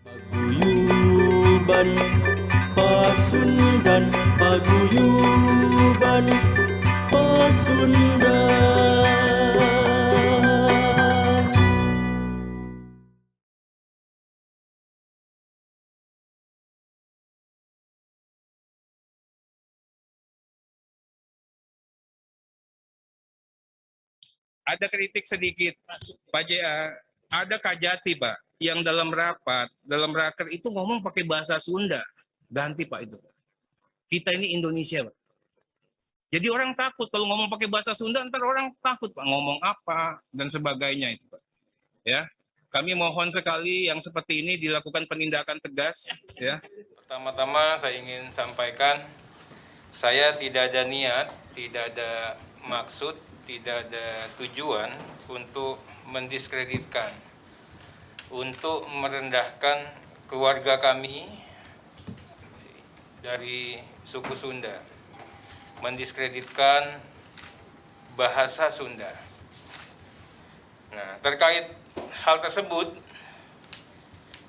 Paguyuban Pasundan, Paguyuban Pasundan. Ada kritik sedikit, Pak JA, ada Kajati, Pak, yang dalam rapat, dalam raker itu ngomong pakai bahasa Sunda. Ganti, Pak, itu. Kita ini Indonesia, Pak. Jadi orang takut kalau ngomong pakai bahasa Sunda, ntar orang takut, Pak, ngomong apa dan sebagainya itu, Pak. Ya, kami mohon sekali yang seperti ini dilakukan penindakan tegas, ya. Pertama-tama saya ingin sampaikan, saya tidak ada niat, tidak ada maksud, tidak ada tujuan untuk mendiskreditkan, untuk merendahkan keluarga kami dari suku Sunda, mendiskreditkan bahasa Sunda. Nah, terkait hal tersebut,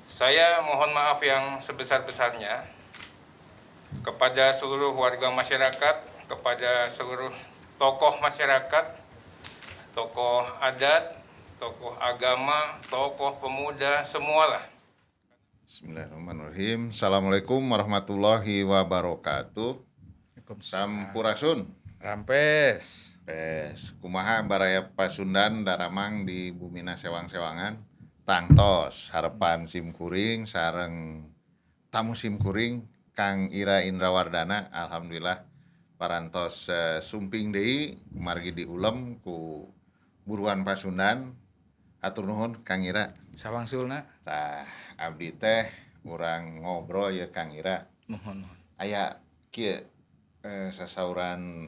saya mohon maaf yang sebesar-besarnya kepada seluruh warga masyarakat, kepada seluruh tokoh masyarakat, tokoh adat, tokoh agama, tokoh pemuda, semualah. Bismillahirrahmanirrahim. Assalamualaikum warahmatullahi wabarakatuh. Sampurasun. Rampes. Pes, kumaha baraya Pasundan daramang di bumina sewang-sewangan. Tangtos harapan sim kuring sareng tamu sim kuring Kang Ira Indrawardana. Alhamdulillah parantos sumping deui kumargi diulem ku buruan Pasundan. Hatur nuhun, Kang Ira. Sawangsulna. Tah, abdi teh urang ngobrol ya, Kang Ira. Mohon, mohon. Aya kieu sasauran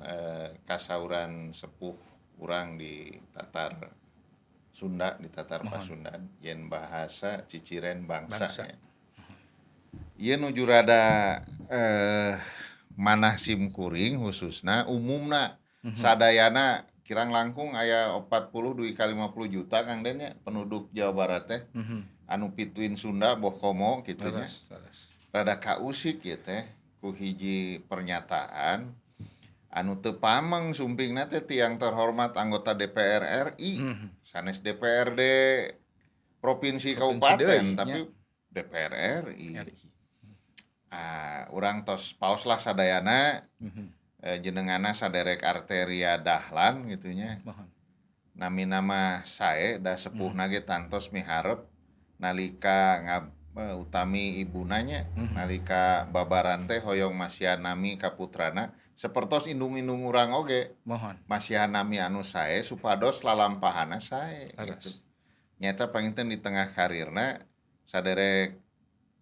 kasauran sepuh urang di tatar Sunda, di tatar Pasundan, yen bahasa ciciren bangsa, Bangsa. Ya. Ieu nuju rada manah sim kuring, khususna umumna sadayana kirang langkung aya 40 dugi ka 50 juta, Kang Den, nya, penduduk Jawa Barat teh anu pituin Sunda boh komo kitu nya. Leres, leres. Rada kausik ya teh ku hiji pernyataan anu teu pameng sumpingna teh tiang terhormat anggota DPR RI, sanes DPRD provinsi, Provinsi kabupaten, deui, tapi nya. DPR RI. RI. Ah, urang tos paos lah sadayana jenengana saderek Arteria Dahlan gitu nya. Mohon. Nami nama sae da sepuhna ge tantos miharep nalika ngab utami ibuna nya, nalika babaran teh hoyong masihan nami ka putrana sapertos indung-indung urang oge Mohon. masihan nami anu sae supados lalampahana sae gitu. Nyata panginten di tengah karirna saderek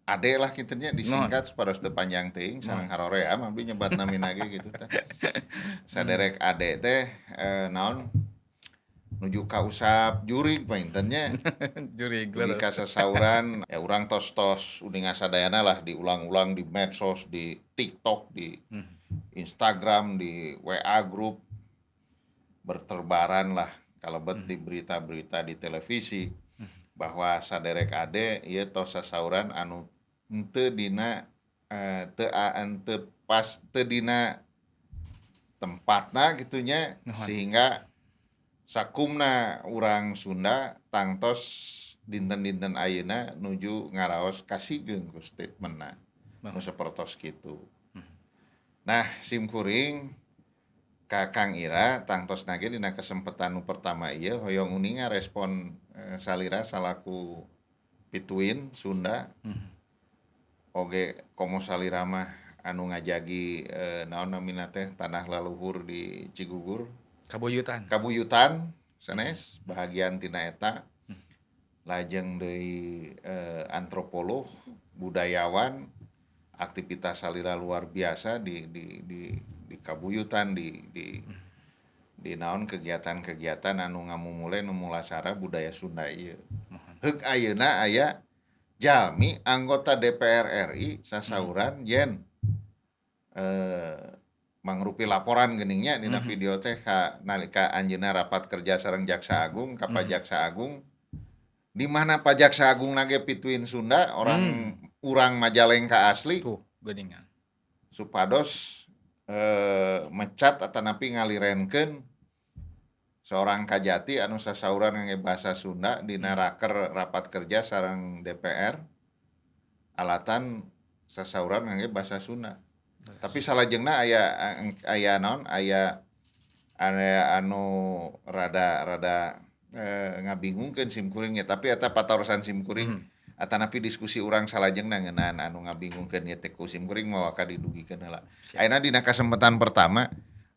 Ade lah kitu nya, disingkat supados teu panjang teuing sareng haroream abdi nyebat namina ge gitu teh. Saderek Ade teh naon nuju kausap jurig panginten nya. Jurig. Dugi Leres. kasasauran ya urang tos-tos uninga sadayana lah, diulang-ulang di medsos, di TikTok, di Instagram, di WA group, berterbaran lah kalebet di berita-berita di televisi bahwa saderek Ade ieu tos sasauran anu henteu dina teu henteu pas, teu dina tempatna gitu nya, sehingga sakumna urang Sunda tangtos dinten-dinten ayeuna nuju ngaraos kasigeung ku statementna nu sapertos kitu. Nah, sim kuring ka Kang Ira tangtos nage dina kesempatan nu pertama ieu hoyong uninga respon salira salaku pituin Sunda. Oge komo salira mah anu ngajagi naon namina teh tanah leluhur di Cigugur. Kabuyutan. Kabuyutan sanes bahagian tina eta, lajeng deui antropolog, budayawan, aktivitas salira luar biasa di kabuyutan, di naon kegiatan-kegiatan anu ngamumule nu mulasara budaya Sunda ieu. Heuk, ayeuna aya jalmi anggota DPR RI sasauran yen mangrupi laporan geningnya dina video teh ka nalika anjeunna rapat kerja sareng Jaksa Agung ka Pak Jaksa Agung. Di mana Pak Jaksa Agung ge pituin Sunda, orang urang Majalengka asli. Tuh, geuningan. Supados mecat atanapi ngalirenkeun seorang Kajati anu sasauran ngangge bahasa Sunda dina raker, rapat kerja sareng DPR, alatan sasauran ngangge bahasa Sunda. Tapi salajengna aya aya naon, aya aya anu rada rada ngabingungkeun sim kuring nya, tapi eta patarosan sim kuring atanapi diskusi urang salajengna ngeunaan anu ngabingungkeun ieu teh ku sim kuring moal ka didugikeun heula. Siap. Ayeuna dina kesempatan pertama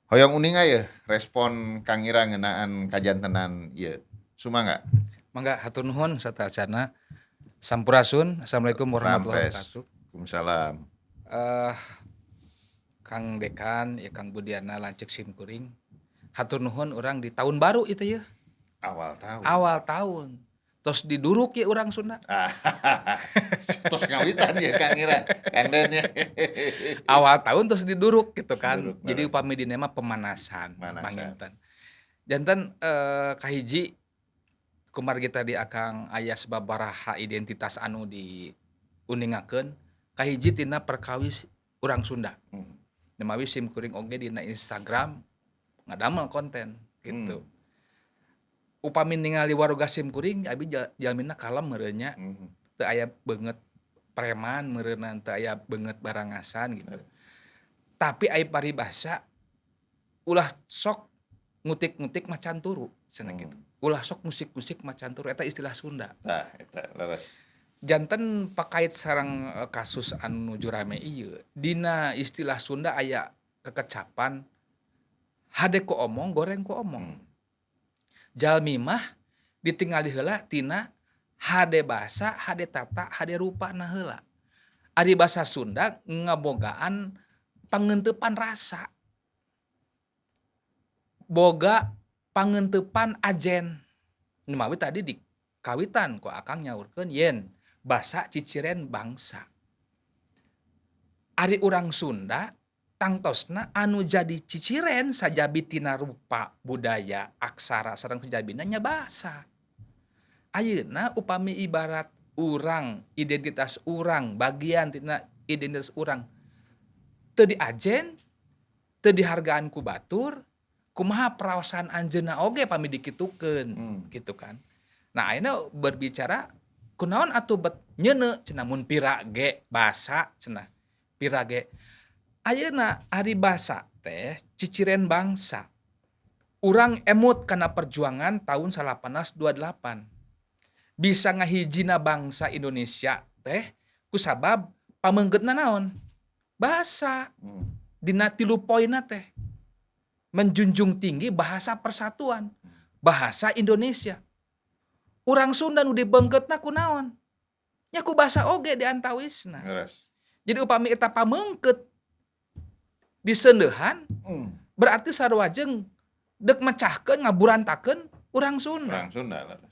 hoyong uninga ye respon Kang Ira ngeunaan kajantenan ieu. Sumangga. Mangga, hatur nuhun sateuacanna. Sampurasun. Assalamualaikum warahmatullahi Rampes. wabarakatuh. Waalaikumsalam. Kang Dekan, ya Kang Budiana, lanceuk sim kuring. Hatur nuhun urang di tahun baru itu ya. Awal tahun. Awal tahun. Tos diduruk ya urang Sunda. Tos ngawitan ya Kang Ira. Kang Den ya. Awal tahun terus diduruk gitu kan. Diduruk, Jadi bener. upami dina mah pemanasan, Pemanasan. panginten. Janten kahiji kumargi tadi Akang aya sababaraha identitas anu diuningakeun, kahiji tina perkawis urang Sunda. Nemawi sim kuring oge dina Instagram ngadamel konten gitu. Upami ningali waruga sim kuring, abi jalmina kalem meureun nya. Teu aya beungeut preman meureunna, teu aya beungeut barangasan gitu. Tapi aya paribasa, ulah sok ngutik-ngutik macan turu cenah gitu. Ulah sok musik-musik macan turu, eta istilah Sunda. Tah, eta leres. Janten pakait sareng kasus anu nuju rame ieu, dina istilah Sunda aya kekecapan hade ku omong goreng ku omong. Jalmi mah ditingali heula tina hade basa, hade tata, hade rupana heula. Ari basa Sunda ngabogaan pangeuntepan rasa. Boga pangeuntepan ajen. Mawi tadi di kawitan ku Akang nyaurkeun yen basa ciciren bangsa. Ari urang Sunda tangtosna anu jadi ciciren sajabi tina rupa, budaya, aksara sareng sajabina nya basa. Ayeuna upami ibarat urang, identitas urang, bagian tina identitas urang teu diajen, teu dihargaan ku batur, kumaha peraosaan anjeunna oge pami dikitukeun gitu kan. Nah, ayeuna berbicara kunaon atuh bet nyeuneu cenah mun pira ge basa cenah. Pira ge. Ayeuna ari basa teh ciciren bangsa. Urang emut kana perjuangan tahun 1828. Bisa ngahijina bangsa Indonesia teh kusabab pameungkeutna naon? Basa. Dina 3 poinna teh. Menjunjung tinggi bahasa persatuan, bahasa Indonesia. Urang Sunda nu dibeungkeutna ku naon? Nya ku basa oge di antawisna. Jadi upami eta pameungkeut diseundeuhan, berarti sarua jeung deuk mecahkeun ngaburantakeun urang Sunda. Urang Sunda leres.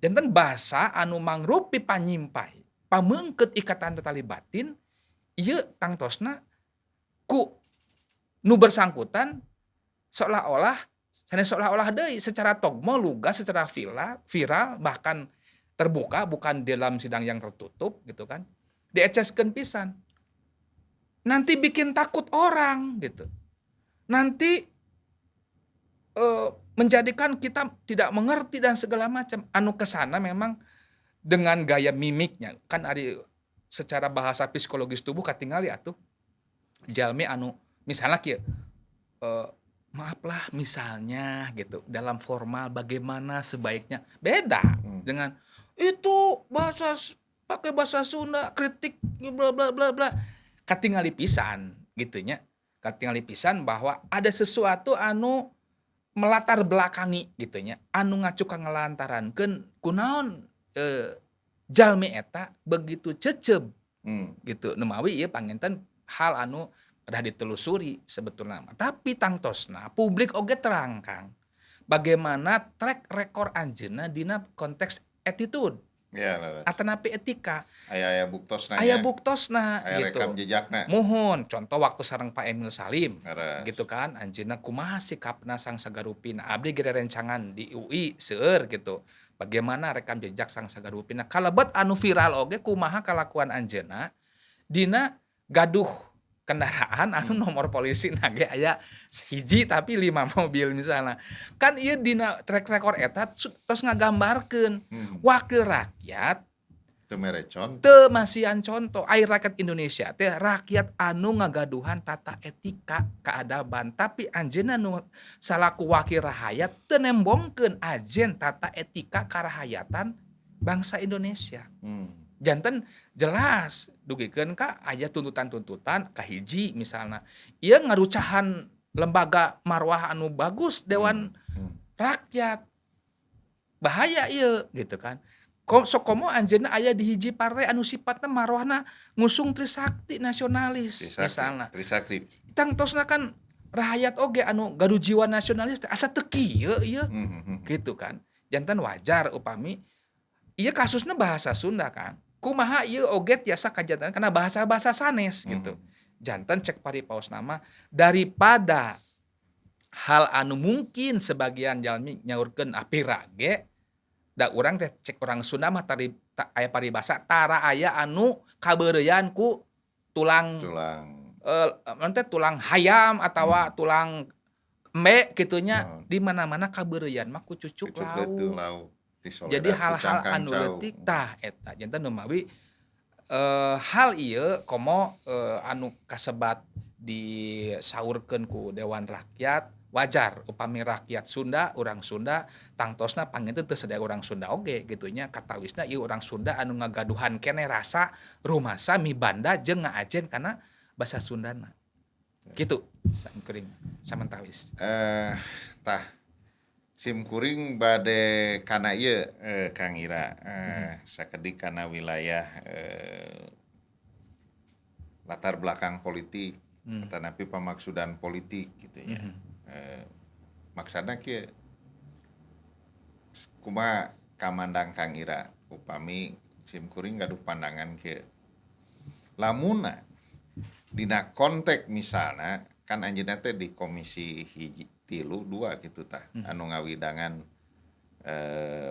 Janten basa anu mangrupi panyimpai, pameungkeut ikatan tetali batin, ieu tangtosna ku nu bersangkutan seolah-olah sanes seolah-olah deui secara togmo lugas, secara viral bahkan terbuka, bukan dalam sidang yang tertutup gitu kan, dieceskeun pisan, nanti bikin takut orang gitu, nanti menjadikan kita tidak mengerti dan segala macam. Anu kesana memang dengan gaya mimiknya kan ari secara bahasa psikologis tubuh katingali atuh jalmi anu misalnya kieu, maaflah misalnya gitu, dalam formal bagaimana sebaiknya beda dengan itu bahasa pakai bahasa Sunda kritik bla bla bla bla, katingali pisan gitu nya, katingali pisan bahwa ada sesuatu anu melatar belakangi gitu nya, anu ngacu ka ngelantarankeun kunaon jalmi eta begitu ceceb gitu. Nemawi ieu panginten hal anu udah ditelusuri sebetulnya mah. Tapi tangtosna publik oge terang Kang bagaimana track record anjeunna dina konteks attitude. Ya, leres. Atanapi etika. Aya, aya buktosna Aya nya. buktosna Aya gitu. rekam jejakna. Muhun, contoh waktu sareng Pak Emil Salim. Leres. Gitu kan, anjeunna kumaha sikapna sang sagarupina. Abdi ge rencangan di UI seueur gitu. Bagaimana rekam jejak sang sagarupina. Kalebet anu viral oge kumaha kalakuan anjeunna dina gaduh kendaraan anu nomor polisi ge aya hiji tapi 5 mobil misalnya. Kan ieu dina track record eta tos ngagambarkeun wakil rakyat Teu mere contoh. Teu masihan contoh. Ai rakyat Indonesia teh rakyat anu ngagaduhan tata etika keadaban, tapi anjeunna nu salaku wakil rahayat teu nembongkeun ajen tata etika karahayatan bangsa Indonesia. Janten jelas dugikeun ka aya tuntutan-tuntutan kahiji, misalna ieu ngarucahan lembaga marwah anu bagus, Dewan Rakyat, bahaya ieu gitu kan. Sok komo anjeunna aya di hiji partai anu sifatna marwahna ngusung Trisakti, nasionalis. Trisakti, misalna. Trisakti. Tangtosna kan rahayat oge anu gaduh jiwa nasionalis teh asa teu kieu ieu gitu kan. Janten wajar upami ieu kasusna bahasa Sunda kan. Kumaha ieu oge tiasa kajantenan karena bahasa-bahasa sanes gitu. Janten cek paripaosna mah, daripada hal anu mungkin sebagian jalmi nyaurkeun apira ge da urang teh, cek urang Sunda mah tari ta, aya paribasa tara aya anu kabeureuyan ku tulang. Tulang. Eh, teh tulang hayam atawa tulang embe kitu nya. Di mana-mana kabeureuyan mah ku cucuk Cucuk lauk. leuteung lauk. Disoledat Jadi ku hal-hal cangkang anu cau. Leutik tah eta. Janten numawi hal ieu komo anu kasebat disaurkeun ku Dewan Rakyat, wajar upami rakyat Sunda, urang Sunda tangtosna panginten teu sadaya urang Sunda oge gitu nya, katawisna ieu urang Sunda anu ngagaduhan keneh rasa rumasa mibanda jeung ngaajen kana basa Sundana. Gitu kuring samentawis. Tah, sim kuring bade kana ieu, Kang Ira, sakedik kana wilayah latar belakang politik tetapi pamaksudan politik gitu ya. Maksudna kieu, kumaha kamandang Kang Ira upami sim kuring gaduh pandangan kieu, lamunna dina konteks misalna kan anjeunna teh di Komisi 1, 3, 2 gitu tah, anu ngawidangan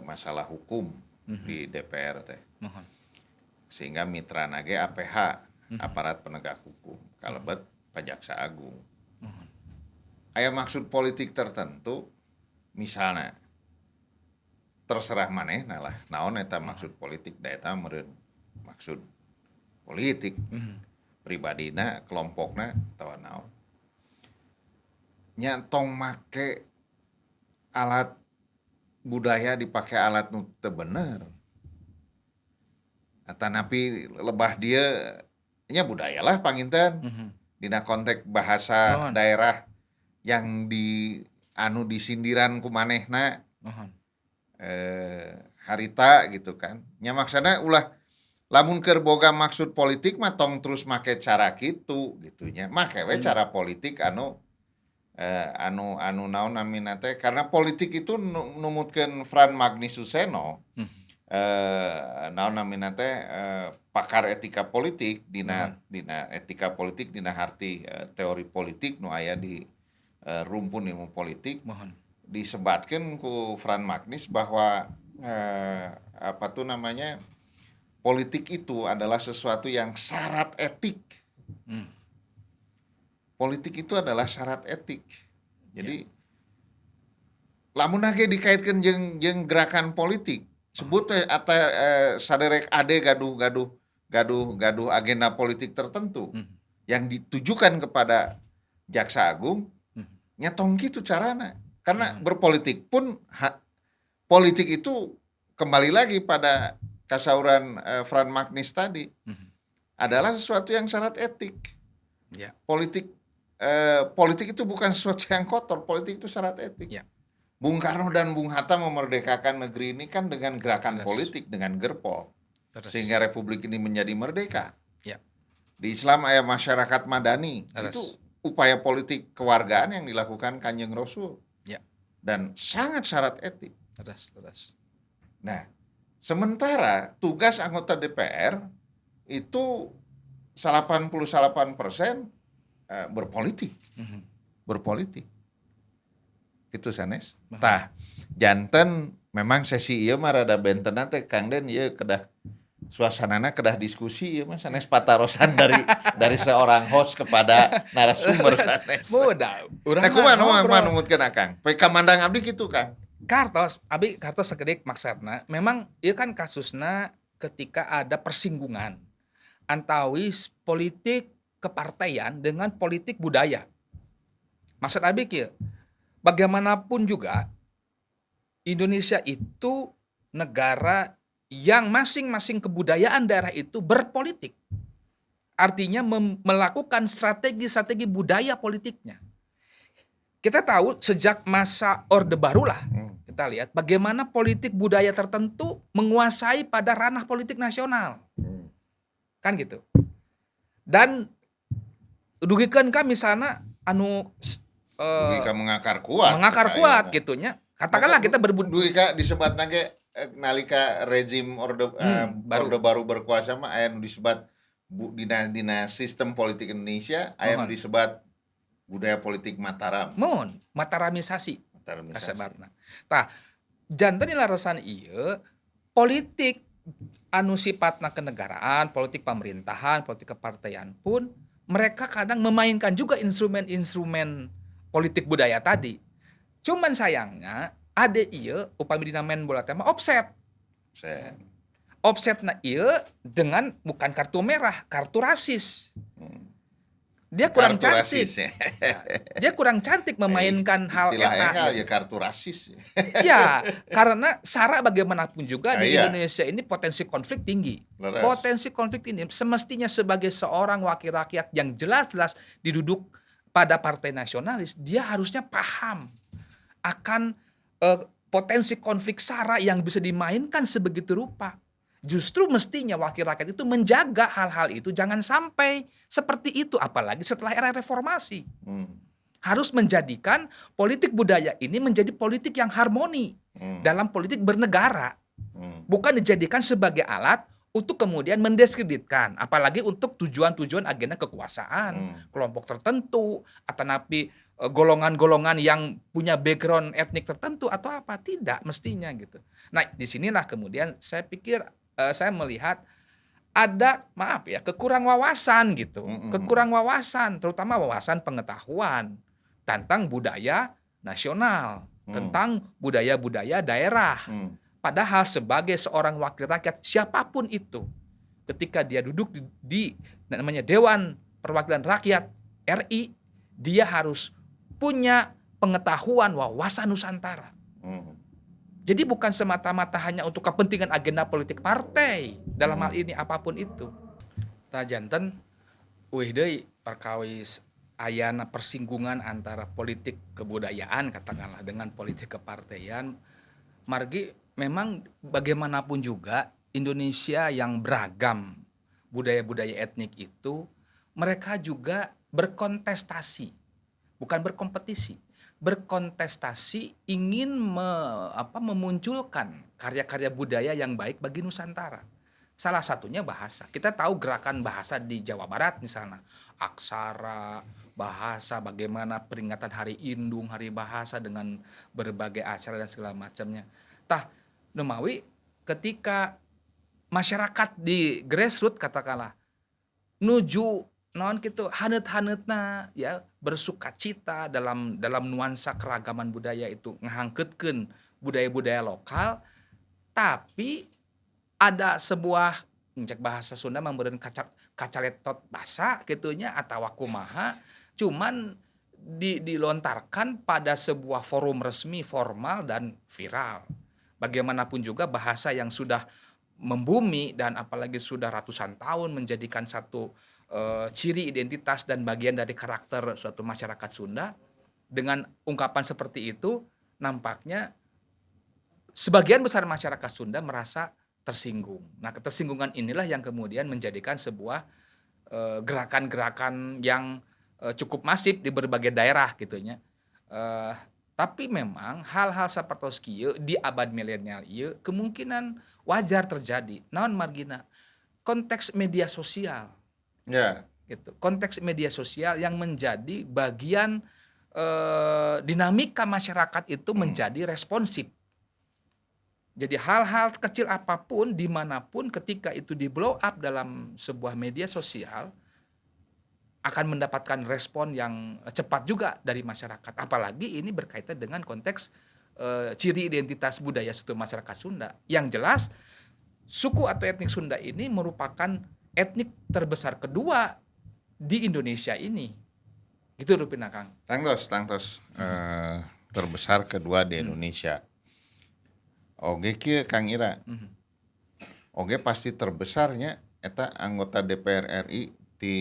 masalah hukum di DPR teh, sehingga mitra ge APH, aparat penegak hukum, kalebet Pajaksa Agung, aya maksud politik tertentu misalnya, terserah manehna lah naon eta maksud politik, da eta meureun maksud politik pribadina, kelompokna, atawa naon nya. Tong make alat budaya dipake alat nu teu bener, atanapi lebah dia nya budaya lah panginten dina konteks bahasa daerah yang di anu disindiran ku manehna harita gitu kan nya. Maksudna ulah, lamun keur boga maksud politik mah tong terus make cara kitu gitu nya, make we cara politik anu anu anu naon namina teh, karena politik itu numutkeun Franz Magnis Suseno, naon namina teh, pakar etika politik dina dina etika politik, dina harti teori politik nu aya di rumpun ilmu politik, disebatkan ku Franz Magnis bahwa apa tuh namanya, politik itu adalah sesuatu yang sarat etik. Politik itu adalah sarat etik. Jadi lamun ge dikaitkan jeung jeung gerakan politik, sebut teh atau saderek ade gaduh gaduh gaduh gaduh agenda politik tertentu yang ditujukan kepada Jaksa Agung, nya tong gitu carana, karena berpolitik pun politik itu kembali lagi pada kasauran Franz Magnis tadi adalah sesuatu yang sarat etik. Politik itu bukan sesuatu yang kotor, politik itu sarat etik. Bung Karno dan Bung Hatta memerdekakan negeri ini kan dengan gerakan politik, dengan gerpol, sehingga republik ini menjadi merdeka. Di Islam aya masyarakat madani, itu upaya politik kewargaan yang dilakukan Kanjeng Rasul. Dan sangat sarat etik. Terus, terus. Nah, sementara tugas anggota DPR itu 88% berpolitik. Berpolitik. Itu sanes. Tah, janten Memang sesi ieu mah rada bentenna teh, Kang Den, ieu kedah suasanana kedah diskusi ieu mah, sanes patarosan dari seorang host kepada narasumber sanes. Mudah, urang Nah, kumaha nu mah mah ngobrol. Numutkeun Akang? Pe kamandang abdi kitu, Kang. Kartos, abi kartos sakedik maksudna memang ieu kan kasusna ketika ada persinggungan antawis politik kepartaian dengan politik budaya. Maksud abi kieu, bagaimanapun juga Indonesia itu negara yang masing-masing kebudayaan daerah itu berpolitik. Artinya melakukan strategi-strategi budaya politiknya. Kita tahu sejak masa Orde Baru lah, kita lihat bagaimana politik budaya tertentu menguasai pada ranah politik nasional. Kan gitu. Dan dugikeun ka misalnya anu Dugi ka mengakar kuat. Mengakar kuat Ayeuna. Gitu nya. Katakanlah kita Dugi ka disebatna ge nalika rezim Orde Baru. Orde Baru berkuasa mah aya nu disebat dina dina sistem politik Indonesia aya nu disebat budaya politik Mataram. Mun mataramisasi Mataramisasi. Kasebatna. Tah, janten dilaresan ieu politik anu sifatna kenegaraan, politik pemerintahan, politik kepartaian pun mereka kadang memainkan juga instrumen-instrumen politik budaya tadi. Cuman sayangnya ade ieu upami dina main bola teh mah offside. Sen. Offside-na ieu dengan bukan kartu merah, kartu rasis. Dia kurang Kartu cantik. rasis, ya. Dia kurang cantik memainkan hal Istilah eta. Engal ya kartu rasis. Ya, karena SARA bagaimanapun juga di Ah, iya. Indonesia ini potensi konflik tinggi. Leres. Potensi konflik ini semestinya sebagai seorang wakil rakyat yang jelas-jelas diduduk pada partai nasionalis, dia harusnya paham akan potensi konflik SARA yang bisa dimainkan sebegitu rupa. Justru mestinya wakil rakyat itu menjaga hal-hal itu jangan sampai seperti itu, apalagi setelah era reformasi. Harus menjadikan politik budaya ini menjadi politik yang harmoni dalam politik bernegara. Bukan dijadikan sebagai alat untuk kemudian mendiskreditkan, apalagi untuk tujuan-tujuan agenda kekuasaan, kelompok tertentu, atau napi golongan-golongan yang punya background etnik tertentu atau apa, tidak mestinya gitu. Nah, disinilah kemudian saya pikir saya melihat ada, maaf ya, kekurang wawasan gitu, kekurang wawasan, terutama wawasan pengetahuan tentang budaya nasional, tentang budaya-budaya daerah. Padahal sebagai seorang wakil rakyat siapapun itu, ketika dia duduk di namanya Dewan Perwakilan Rakyat RI, dia harus punya pengetahuan wawasan Nusantara. Jadi bukan semata-mata hanya untuk kepentingan agenda politik partai dalam hal ini apapun itu. Tah, janten uih deui perkawis ayana persinggungan antara politik kebudayaan katakanlah dengan politik kepartaian, margi memang bagaimanapun juga Indonesia yang beragam budaya-budaya etnik itu, mereka juga berkontestasi, bukan berkompetisi, berkontestasi ingin apa, memunculkan karya-karya budaya yang baik bagi Nusantara. Salah satunya bahasa. Kita tahu gerakan bahasa di Jawa Barat misalnya, aksara, bahasa, bagaimana peringatan Hari Indung, Hari Bahasa dengan berbagai acara dan segala macamnya. Tah, numawi ketika masyarakat di grassroots katakanlah nuju naon gitu haneut-haneutna ya, bersukacita dalam dalam nuansa keragaman budaya itu, ngahangkeutkeun budaya-budaya lokal, tapi ada sebuah cek bahasa Sunda mah meureun kacaletot basa kitu nya atawa kumaha, cuman dilontarkan pada sebuah forum resmi formal dan viral. Bagaimanapun juga bahasa yang sudah membumi dan apalagi sudah ratusan tahun menjadikan satu ciri identitas dan bagian dari karakter suatu masyarakat Sunda, dengan ungkapan seperti itu nampaknya sebagian besar masyarakat Sunda merasa tersinggung. Nah, ketersinggungan inilah yang kemudian menjadikan sebuah gerakan-gerakan yang cukup masif di berbagai daerah gitu nya. Tapi memang hal-hal sapertos kieu di abad milenial ieu kemungkinan wajar terjadi. Naon margina? Konteks media sosial. Gitu. Konteks media sosial yang menjadi bagian dinamika masyarakat itu menjadi responsif. Jadi hal-hal kecil apapun, dimanapun, ketika itu di blow up dalam sebuah media sosial, akan mendapatkan respon yang cepat juga dari masyarakat. Apalagi ini berkaitan dengan konteks ciri identitas budaya suatu masyarakat Sunda. Yang jelas, suku atau etnik Sunda ini merupakan etnik terbesar kedua di Indonesia ini. Gitu rupina, Kang. Tangtos, tangtos, terbesar kedua di Indonesia. Oge kieu, Kang Ira. Oge pasti terbesarnya eta anggota DPR RI di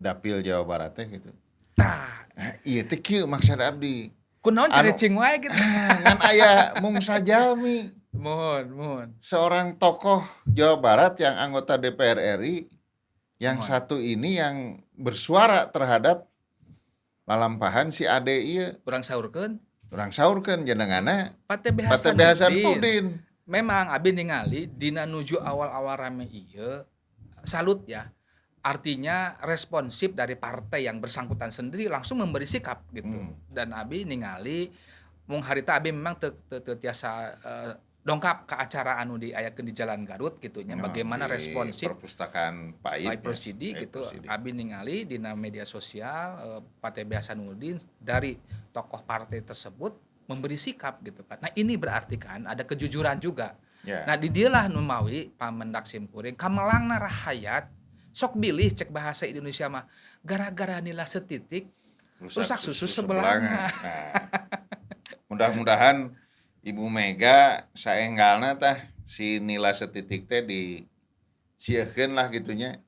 dapil Jawa Barat teh gitu. Tah. Nah, ieu teh kieu maksud abdi. Kunaon Anu- caricing wae gitu. Ah, ngan aya mung sajalmi Mohon, mohon. seorang tokoh Jawa Barat yang anggota DPR RI yang Mohon. satu ini yang bersuara terhadap lalampahan si Ade ieu. Urang saurkeun. Urang saurkeun jenenganna Pak TB Pak TB Hasanuddin. Hasanuddin. Memang abi ningali dina nuju awal-awal rame ieu, salut ya. Artinya responsif dari partai yang bersangkutan sendiri langsung memberi sikap gitu. Dan abi ningali mung harita abi memang teu tiasa dongkap ke acara anu diayakeun di Jalan Garut gitu nya, No, bagaimana di responsif perpustakaan Pak Pak ya. Rosidi Pak gitu. Rosidi. Abi ningali dina media sosial, Pak TB Hasanuddin dari tokoh partai tersebut memberi sikap gitu kan. Nah, ini berarti kan ada kejujuran juga. Nah, di dieulah nu mawi pamendak simkuring kamelangna rahayat sok bilih, cek bahasa Indonesia mah, gara-gara nila setitik rusak susu sebelanga. Nah, mudah-mudahan Ibu Mega saenggalna tah si nila setitik teh disiekeun lah gitunya.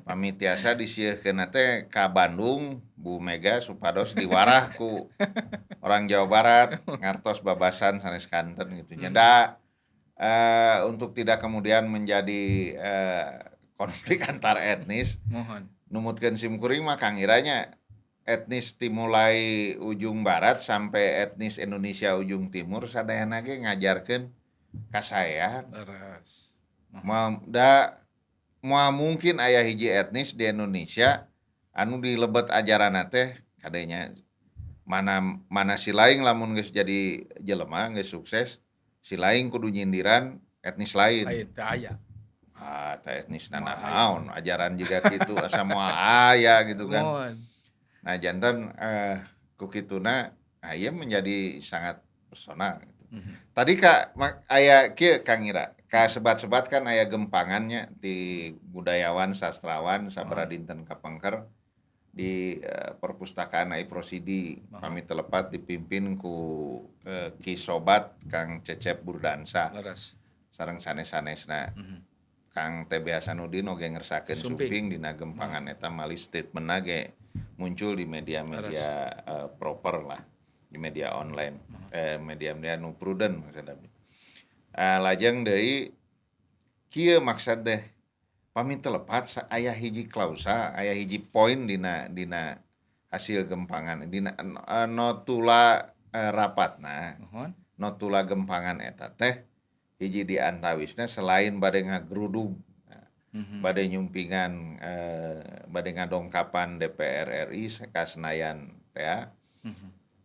Pami tiasa disiekeun teh ka Bandung Bu Mega supados diwarah ku orang Jawa Barat ngartos babasan sanes kanten gitu nya. Da untuk tidak kemudian menjadi konflik antar etnis, Mohon. Numutkeun simkuring mah, Kang Iranya, etnis dimulai ujung barat sampai etnis Indonesia ujung timur sadayana ge ngajarkeun kasaean. Leres. Ma, da moal mungkin aya hiji etnis di Indonesia anu dilebet ajaran teh kadenya mana mana si laing lamun geus jadi jelema, geus sukses, si laing kudu nyindiran etnis lain. Lain teu aya. Ah, teh etnis Moal aya. naon ajaran juga gitu asa moal aya gitu kan. Mohon. Nah, janten ku kituna aya menjadi sangat personal gitu. Tadi Kak aya kieu, Kang Ira, ka sebat-sebat kan aya gempangannya di budayawan sastrawan sabaraha dinten kapengker di perpustakaan Aip Rosidi, pami teu lepat dipimpin ku Ki Sobat Kang Cecep Burdansa sareng sanes-sanesna. Kang TB Hasanuddin oge ngersakeun Sumping. sumping dina gempangan eta, mali statement ge muncul di media-media proper lah, di media online, media-media nu prudent maksud abdi. Lajeng deui kieu maksud deh, pami teu lepat aya hiji klausa, aya hiji poin dina dina hasil gempangan, dina notula rapatna, notula gempangan eta teh hiji di antawisna selain bade ngagrudug, bade nyumpingan, bade ngadongkapan DPR RI ka Senayan teh,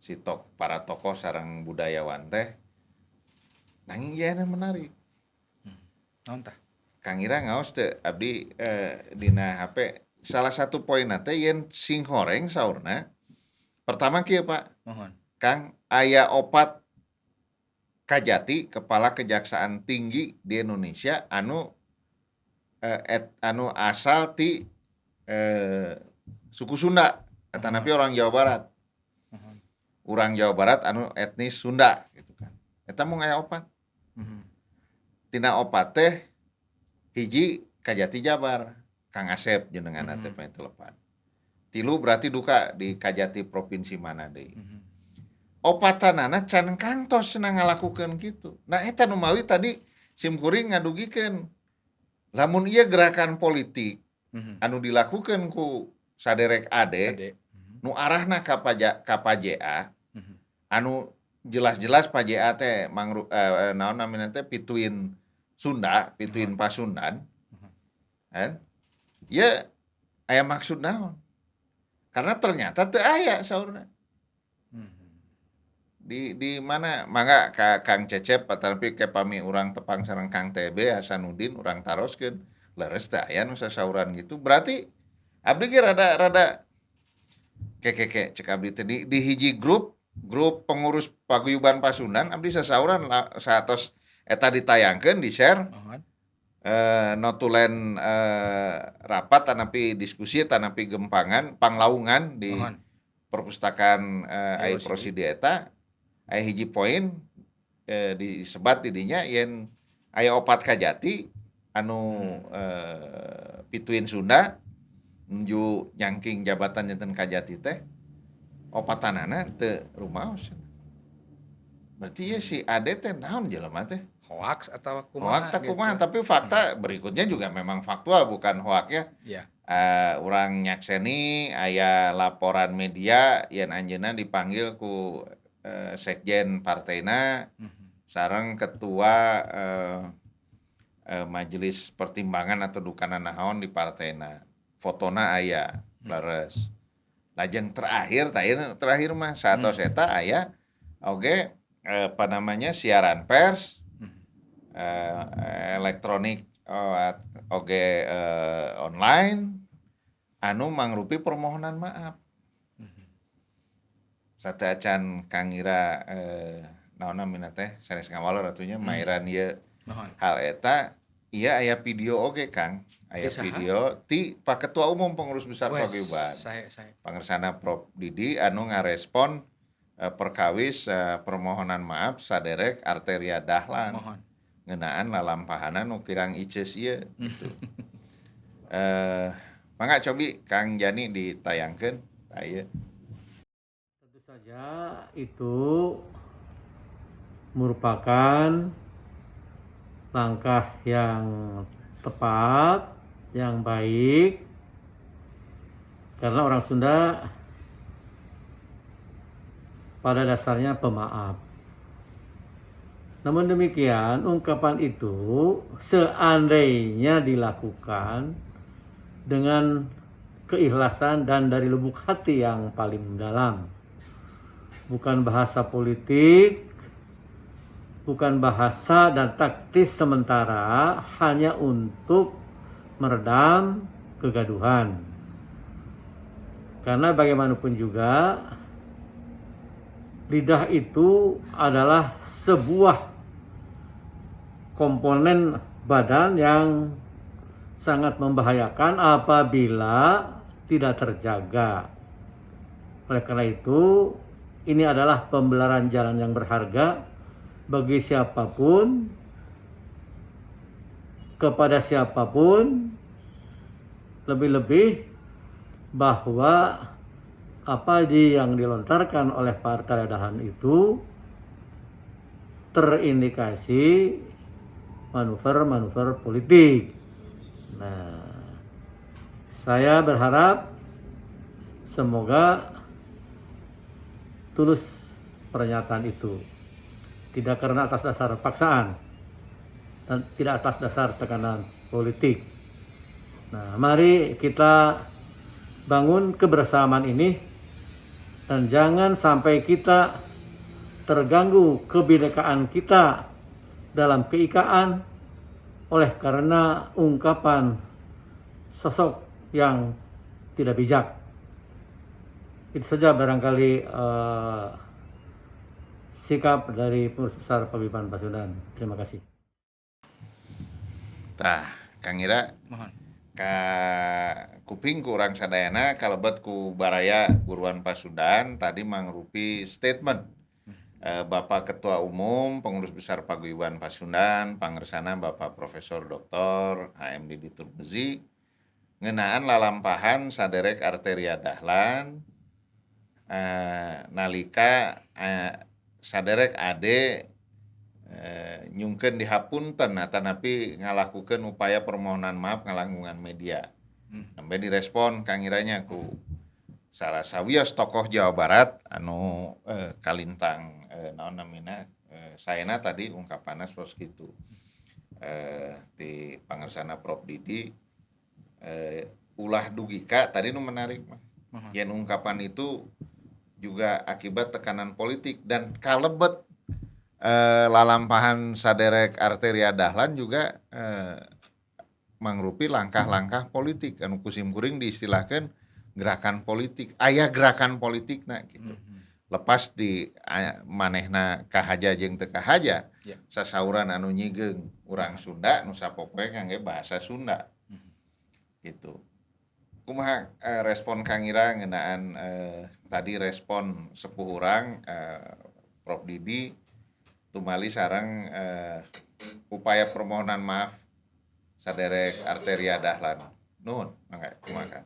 si para tokoh sareng budayawan teh, nanging ieu menarik. Naon tah? Kang Ira ngaos teu abdi dina HP salah satu poin teh yen singhoreng saurna pertama kieu, Pak. Mohon. Kang, aya opat kajati, kepala kejaksaan tinggi di Indonesia anu anu asal ti suku Sunda tetapi orang Jawa Barat. Orang Jawa Barat anu etnis Sunda gitu kan, eta mung aya opat. Tina opat teh hiji Kajati Jabar, Kang Asep jenengan teh mm telepan. Tilu berarti duka di Kajati provinsi mana deui. Opatanana can kantos cenah ngalakukeun kitu. Nah, eta nu mawi tadi simkuring ngadugikeun lamun ieu gerakan politik anu dilakukan ku saderek ade, Ade. Nu arahna ka Pa JA, anu jelas-jelas Pa JA teh mangru naon namina teh, pituin Sunda, pituin Pasundan. Kan? Ya aya maksud naon? Karena ternyata teu aya saurna. Di mana mangga ka Kang Cecep tapi ke pami urang tepang sareng Kang TB Hasanuddin, urang taroskeun, leres teh aya nu sasauran gitu. Berarti abdi ge rada rada ke ke ke cek abdi teh di hiji grup grup pengurus Paguyuban Pasundan, abdi sasauran saatos eta ditayangkeun, di share, notulen rapat tanapi diskusi tanapi gempangan panglaungan di perpustakaan Ai Ai Prosidi, eta aya hiji poin disebat di dinya yen aya opat kajati anu pituin Sunda nuju nyangking jabatan janten kajati teh, opatanana teu rumaos. Berarti ya si Ade teh naon jelema teh? Hoax atau kumaha? Hoax teh gitu. Kumaha, tapi fakta berikutnya juga memang faktual, bukan hoax ya. Urang nyakseni aya laporan media yang anjeunna dipanggil ku sekjen partainya sareng ketua majelis pertimbangan atau dukana naon di partainya, fotona aya leres. Lajeng terakhir, terakhir terakhir mah saatos eta aya oge apa namanya, siaran pers elektronik oge online anu mangrupi permohonan maaf. Sateuacan Kang Ira naon namina teh, sanes ngawalor atuh nya, mairan ieu hal eta, ieu aya video oge, Kang, aya Ti saha? Video ti Pak Ketua Umum Pengurus Besar Wes, Paguyuban, saya. Pangersana Prof Didi, anu ngarespon perkawis permohonan maaf saderek Arteria Dahlan ngeunaan lalampahanna nu kirang iceus ieu gitu. Mangga cobi Kang Jani ditayangkeun tah ieu. Tentu saja itu merupakan langkah yang tepat, yang baik, karena orang Sunda pada dasarnya pemaaf. Namun demikian, ungkapan itu seandainya dilakukan dengan keikhlasan dan dari lubuk hati yang paling dalam. Bukan bahasa politik, bukan bahasa dan taktis sementara hanya untuk meredam kegaduhan. Karena bagaimanapun juga, lidah itu adalah sebuah komponen badan yang sangat membahayakan apabila tidak terjaga. Oleh karena itu, ini adalah pembelaran jalan yang berharga bagi siapapun, kepada siapapun, lebih-lebih bahwa apa yang dilontarkan oleh Pak Dahlan itu terindikasi manuver-manuver politik. Nah, saya berharap semoga tulus pernyataan itu. Tidak karena atas dasar paksaan dan tidak atas dasar tekanan politik. Nah, mari kita bangun kebersamaan ini dan jangan sampai kita terganggu kebinekaan kita dalam keikaan oleh karena ungkapan sosok yang tidak bijak. Itu saja barangkali sikap dari pengurus besar Paguyuban Pasundan. Terima kasih. Tah, Kang Ira, Mohon. Ka kuping ku urang sadayana kalebet ku baraya Guruan Pasundan tadi mangrupi statement Bapak Ketua Umum Pengurus Besar Paguyuban Pasundan, Pangersana Bapak Profesor Dr. HM Didi Turmuzi, ngeunaan lalampahan saderek Arteria Dahlan nalika saderek Ade nyungkeun dihapunten atanapi ngalakukeun upaya permohonan maaf ngalangkungan media. Nembe direspon Kang Iranya ku salah sawios tokoh Jawa Barat anu kalintang naon namina, saena tadi ungkapanna sapertos kitu. Ti Pangersana Prof Didi, ulah dugi ka tadi nu menarik mah. Yen ungkapan itu juga akibat tekanan politik dan kalebet lalampahan saderek Arteria Dahlan juga mangrupi langkah-langkah politik anu ku sim kuring diistilahkan gerakan politik, aya gerakan politikna gitu. Lepas di manehna kahaja jeung teu kahaja, sasauran anu nyigeung urang Sunda nu sapopoe ngangge bahasa Sunda gitu. Kumaha respon Kang Ira ngeunaan tadi respon sepuh urang Prof Didi tumali sareng upaya permohonan maaf saderek Arteria Dahlan? Nuhun, mangga, kumaha, Kang?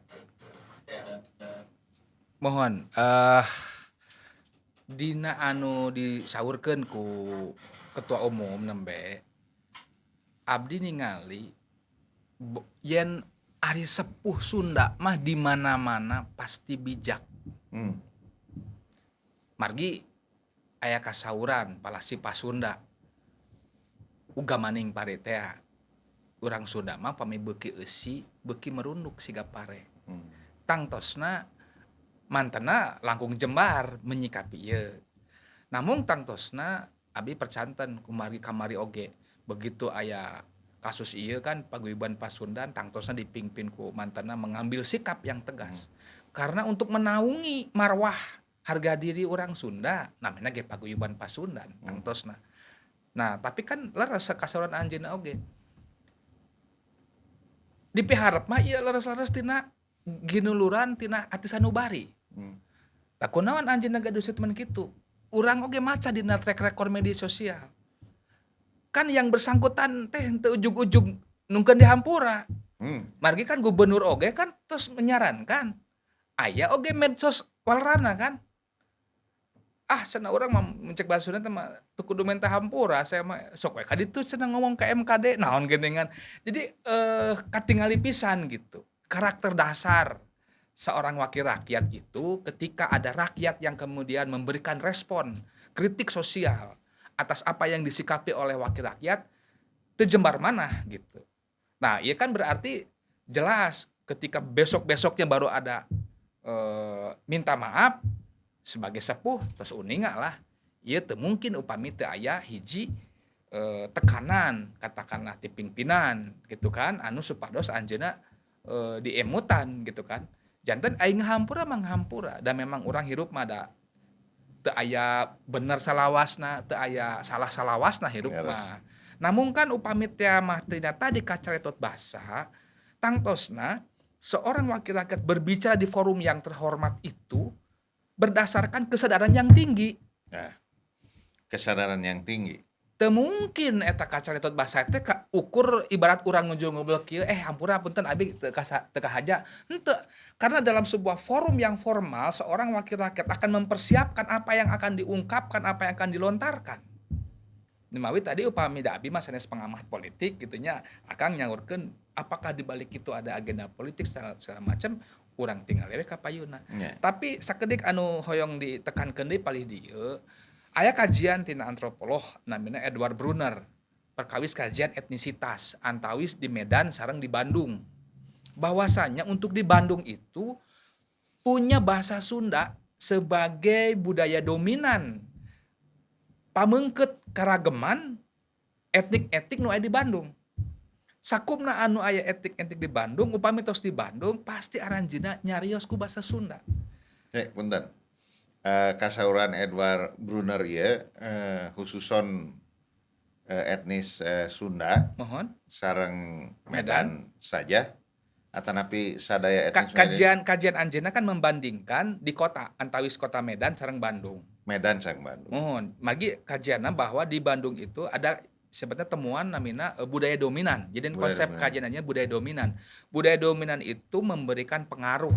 Mohon dina anu disaurkeun ku ketua umum nembe, abdi ningali yen ari sepuh Sunda mah di mana-mana pasti bijak. Margi aya kasauran palasi Pasunda, ugamaning pare tea. Urang Sunda mah pami beuki eusi beuki merunduk siga pare. Tangtosna mantena langkung jembar menyikapi ieu. Namun tangtosna abi percanten kumargi kamari oge begitu aya kasus ieu kan Paguyuban Pasundan tangtosna dipimpin ku mantena mengambil sikap yang tegas. Karena untuk menaungi marwah harga diri orang Sunda namanya ge Paguyuban Pasundan tangtosna. Nah, tapi kan leres kasauran anjeunna oge. Dipiharep mah ieu leres-leres tina ginuluran tina ati sanubari. Tah, kunaon anjeunna gaduh statement kitu? Urang oge maca dina track record media sosial. Kan yang bersangkutan teh henteu ujug-ujug nungkeun dihampura. Margi kan gubernur oge kan terus menyarankan aya oge medsos walerana kan. Ah, cenah urang mah mencek bahasa Sunda teh mah teu kudu menta hampura, saya mah sok we ka ditu cenah ngomong ke MKD naon geuningan. Jadi katingali pisan gitu. Karakter dasar seorang wakil rakyat itu ketika ada rakyat yang kemudian memberikan respon kritik sosial atas apa yang disikapi oleh wakil rakyat, teu jembar mana gitu. Nah, iya kan berarti jelas ketika besok-besoknya baru ada minta maaf sebagai sepuh terus uninga lah. Ieu teu mungkin upami teu aya hiji tekanan katakanlah ti pimpinan gitu kan anu supados anjeunna diemutan gitu kan. Janten aing ngahampura mah ngahampura dan memang urang hirup mah da teu aya bener salawasna, teu aya salah salawasna hirup mah. Namun kan upami teh mah tina tadi kacaretot basa, tangtosna seorang wakil rakyat berbicara di forum yang terhormat itu berdasarkan kesadaran yang tinggi. Nah, kesadaran yang tinggi. Teu mungkin eta kacaretot basa teh ka ukur ibarat urang nuju ngobrol kieu, "Eh, hampura, punten, abi teu teu kahaja." Henteu. Karena dalam sebuah forum yang formal seorang wakil rakyat akan mempersiapkan apa yang akan diungkapkan, apa yang akan dilontarkan. Mawi tadi upami da abi mah sanes pengamat politik gitu nya, akang nyaurkeun apakah di balik itu ada agenda politik segala, segala macam, urang tinggal we ka payuna. Tapi sakedik anu hoyong ditekankeun deui palih dieu, aya kajian tina antropolog namina Edward Brunner perkawis kajian etnisitas antawis di Medan sareng di Bandung. Bahwasanya untuk di Bandung itu punya bahasa Sunda sebagai budaya dominan pameungkeut karageman etnik-etnik nu aya di Bandung. Sakumna anu aya etnik-etnik di Bandung, upami tos di Bandung pasti aranjeunna nyarios ku bahasa Sunda. Eh, punten. Kasauran Edward Brunner ieu khususon etnis Sunda Mohon. Sareng Medan, Medan. Saja atanapi sadaya etnis Medan? Kajian kajian anjeunna kan membandingkan di kota antawis kota Medan sareng Bandung. Medan sareng Bandung. Mohon, margi kajianna bahwa di Bandung itu ada sebetulnya temuan namina budaya dominan. Jadi Budaya konsep dominan. Kajiannya budaya dominan. Budaya dominan itu memberikan pengaruh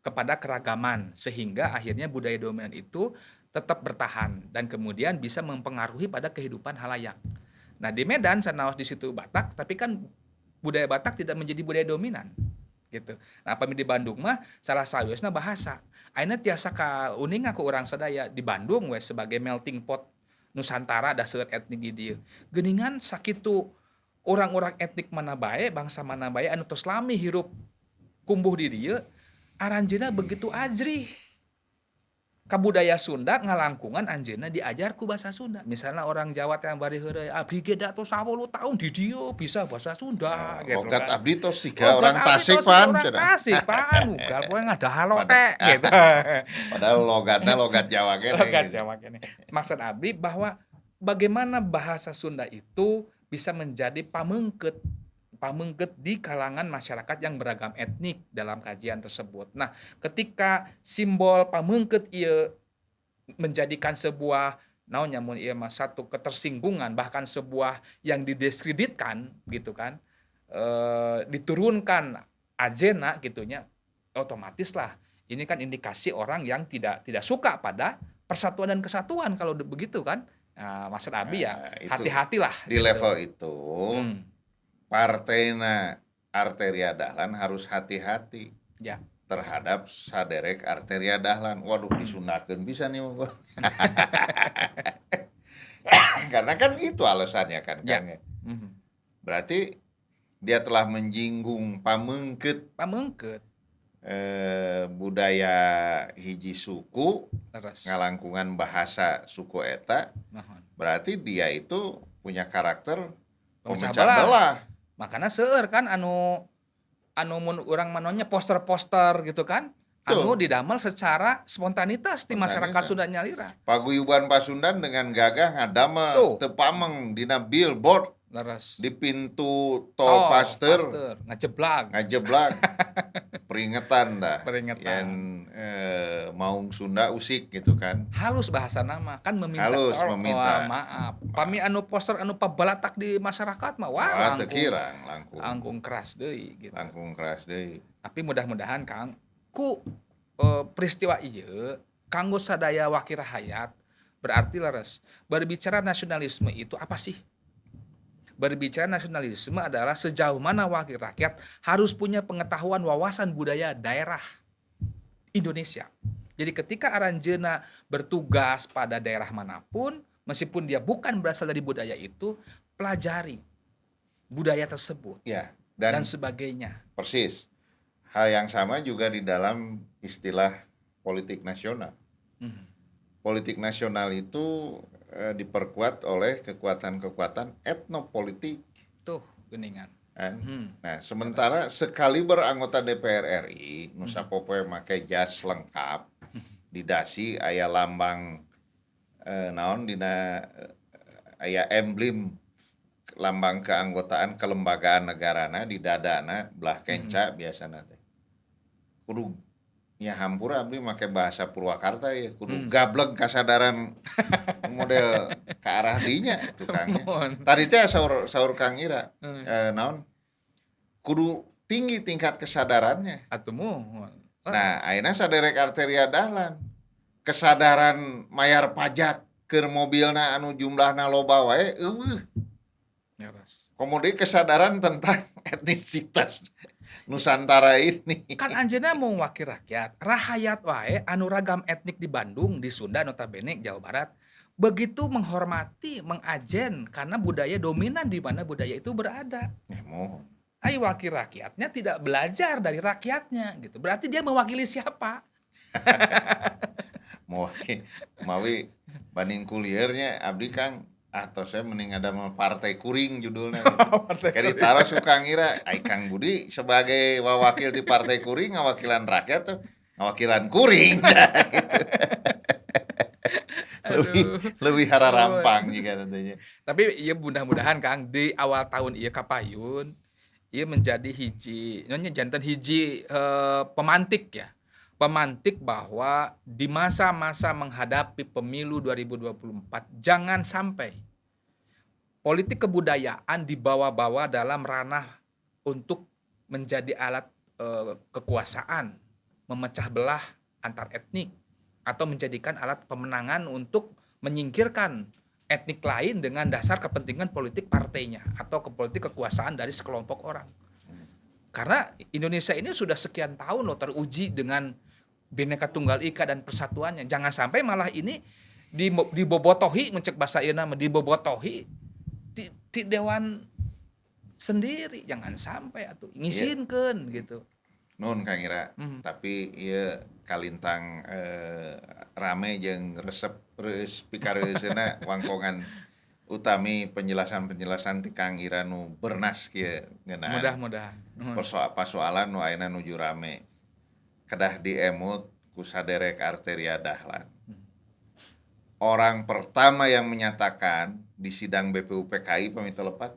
kepada keragaman sehingga akhirnya budaya dominan itu tetap bertahan dan kemudian bisa mempengaruhi pada kehidupan khalayak. Nah, di Medan sanaos di situ Batak, tapi kan budaya Batak tidak menjadi budaya dominan gitu. Nah, upami di Bandung mah salah sawiosna bahasa. Ayeuna tiasa kauninga ku urang sadaya di Bandung we sebagai melting pot Nusantara da seueur etnik di dieu. Geuningan sakitu orang-orang etnik mana bae, bangsa mana bae anu tos lami hirup kumbuh di dieu, aranjeunna begitu ajrih. Ka budaya Sunda ngalangkungan anjeunna diajar ku bahasa Sunda. Misalnya orang Jawa teh bari heureuy, "Abdi ge da tos 10 tahun di dieu bisa bahasa Sunda," gitu Logat kan. abdi tos siga Logat orang abdi Tasik tos pan orang cenah. Tasik pan, ugal poe ngadahalo teh gitu. Padahal logatna logat Jawa keneh Logat gitu. Jawa keneh. Maksud abdi bahwa bagaimana bahasa Sunda itu bisa menjadi pameungkeut pameungkeut di kalangan masyarakat yang beragam etnik dalam kajian tersebut. Nah, ketika simbol pameungkeut ieu menjadikan sebuah naon nya, mun ieu mah satu ketersinggungan, bahkan sebuah yang didiskreditkan gitu kan, diturunkan ajenna gitu nya, otomatis lah ini kan indikasi orang yang tidak tidak suka pada persatuan dan kesatuan kalau begitu kan. Nah, maksud abdi ya Nah, itu hati-hatilah di gitu. Level itu partainya Arteria Dahlan harus hati-hati terhadap saderek Arteria Dahlan. Waduh, disundakeun bisa nih mah gua. Karena kan itu alasannya kan, Kang, ya. Berarti dia telah menyinggung pameungkeut Pameungkeut. Budaya hiji suku, ngalangkungan bahasa suku eta, berarti dia itu punya karakter pemecah pemecah belah. Belah. Makanya seueur kan anu anu mun urang manonya poster-poster gitu kan, anu didamel secara spontanitas di masyarakat Spontanitas. Sunda nyalira. Paguyuban Pasundan dengan gagah ngadamel teu pameng dina billboard di pintu tol Oh, Pasteur, Pasteur. Ngajeblag. Ngajeblag peringatan dah. Peringatan. Yang maung Sunda usik gitu kan. Halus bahasa nama kan meminta Halus, tolong, meminta. wah, maaf. Pami anu poster anu pabalatak di masyarakat mah wah, Wah, teu langkung, kirang langkung. Langkung keras deui gitu. Langkung keras deui. Tapi mudah-mudahan, Kang, ku peristiwa ieu kanggo sadaya wakil rahayat berarti leres. Berbicara nasionalisme itu apa sih? Berbicara nasionalisme adalah sejauh mana wakil rakyat harus punya pengetahuan wawasan budaya daerah Indonesia. Jadi ketika aranjeuna bertugas pada daerah manapun, meskipun dia bukan berasal dari budaya itu, pelajari budaya tersebut Ya, dan dan sebagainya. Persis. Hal yang sama juga di dalam istilah politik nasional. Politik nasional itu diperkuat oleh kekuatan-kekuatan etnopolitik. Tuh, geningan. Kan? Nah, sementara sekaliber anggota DPR RI, nu sapopoe make jas lengkap, di dasi aya lambang naon dina aya emblem lambang keanggotaan kelembagaan negarana di dadana belah kenca biasana teh. Kudu nya hampura abdi make bahasa Purwakarta ya, kudu gableg kasadaran model ke arah dinya tukangnya. Mohon. Tadi teh saur saur Kang Ira naon kudu tinggi tingkat kesadarannya. Atuh muhun. Nah, ayeuna saderek Arteria Dahlan kesadaran mayar pajak keur mobilna anu jumlahna loba wae euweuh. Kemudian kesadaran tentang etnisitas Nusantara ini. Kan anjeunna mau wakil rakyat, rahayat wae anu ragam etnik di Bandung, di Sunda notabene Jawa Barat, begitu menghormati, mengajen karena budaya dominan di mana budaya itu berada. Mohon. Ayo, wakil rakyatnya tidak belajar dari rakyatnya gitu. Berarti dia mewakili siapa? Mawi mawi banding kuliernya abdi, Kang, atau saya mending ada mah partai kuring judulnya gitu. Kayak ditaruh suka ngira ai Kang Budi sebagai wakil di partai kuring ngawakilan rakyat tuh ngawakilan kuring gitu. Lebih lebih hararampang jika nantinya. Tapi iya, mudah-mudahan, Kang, di awal tahun ieu kapayun ieu menjadi hiji nanya janten hiji pemantik ya. Pemantik bahwa di masa-masa menghadapi pemilu 2024 jangan sampai politik kebudayaan dibawa-bawa dalam ranah untuk menjadi alat kekuasaan, memecah belah antar etnik atau menjadikan alat pemenangan untuk menyingkirkan etnik lain dengan dasar kepentingan politik partainya atau ke politik kekuasaan dari sekelompok orang. Karena Indonesia ini sudah sekian tahun loh teruji dengan Bhinneka Tunggal Ika dan persatuannya. Jangan sampai malah ini dibobotohi, mun cek bahasa ieu mah dibobotohi di dewan sendiri. Jangan sampai atuh ngisinkeun gitu. Nuhun, Kang Ira. Tapi ieu kalintang rame jeung resep reueus pikareueusna wangkongan utami penjelasan-penjelasan ti Kang Ira nu bernas kieu ngeunaan Mudah-mudahan. Nuhun. Persoalan nu ayeuna nuju rame. Kedah diemut ku saderek Arteria Dahlan. Orang pertama yang menyatakan di sidang BPUPKI, pami teu lepat,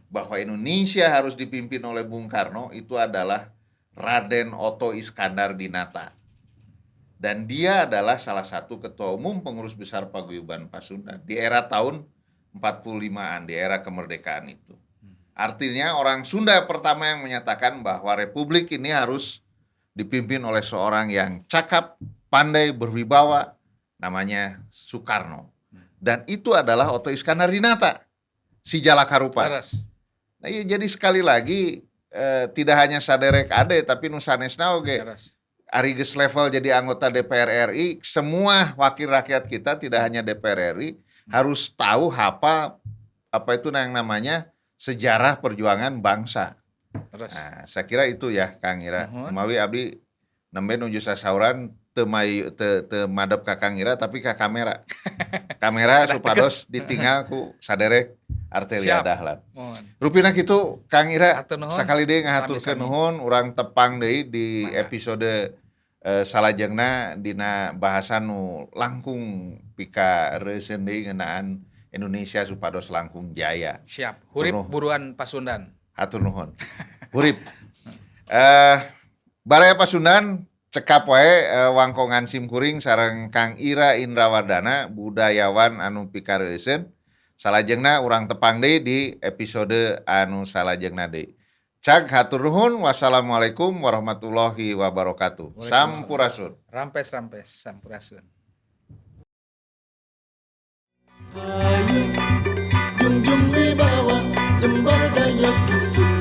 bahwa Indonesia harus dipimpin oleh Bung Karno itu adalah Raden Otto Iskandar Dinata. Dan dia adalah salah satu ketua umum pengurus besar Paguyuban Pasundan di era tahun 45-an, di era kemerdekaan itu. Artinya orang Sunda pertama yang menyatakan bahwa republik ini harus dipimpin oleh seorang yang cakap, pandai, berwibawa, namanya Soekarno. Dan itu adalah Otto Iskandar Dinata, si Jalak Harupat. Leres. Nah, iya, jadi sekali lagi tidak hanya saderek ade tapi nu sanesna oge. Leres. Ari geus level jadi anggota DPR RI, semua wakil rakyat kita, tidak hanya DPR RI, harus tahu apa apa itu yang namanya sejarah perjuangan bangsa. Leres. Nah, saya kira itu ya, Kang Ira. Nuhun. Mawi abdi nembe nuju sasauran teu may teu teu madep ka Kang Ira tapi ka kamera. Kamera Kedah supados ditinggal ku saderek Arteria Siap. Dahlan. Mohon. Rupina kitu, Kang Ira. Hatur nuhun. Sakali deui ngahaturkeun Sami-sami. nuhun, urang tepang deui di Mangga. Episode salajengna dina bahasan nu langkung pikareuseun deui ngeunaan Indonesia supados langkung jaya. Siap. Hurip Nuhun. buruan Pasundan. Hatur nuhun. Hurip. Baraya Pasundan, cekap wae wangkongan sim kuring sareng Kang Ira Indrawardana, budayawan anu pikareuseun. Salajengna urang tepang deui di episode anu salajengna deui. Cag, hatur nuhun. Wassalamualaikum warahmatullahi wabarakatuh. Waalaikumsalam. Sampurasun. Rampes rampes sampurasun. Hayu junjung wibawa Jember daya kisut.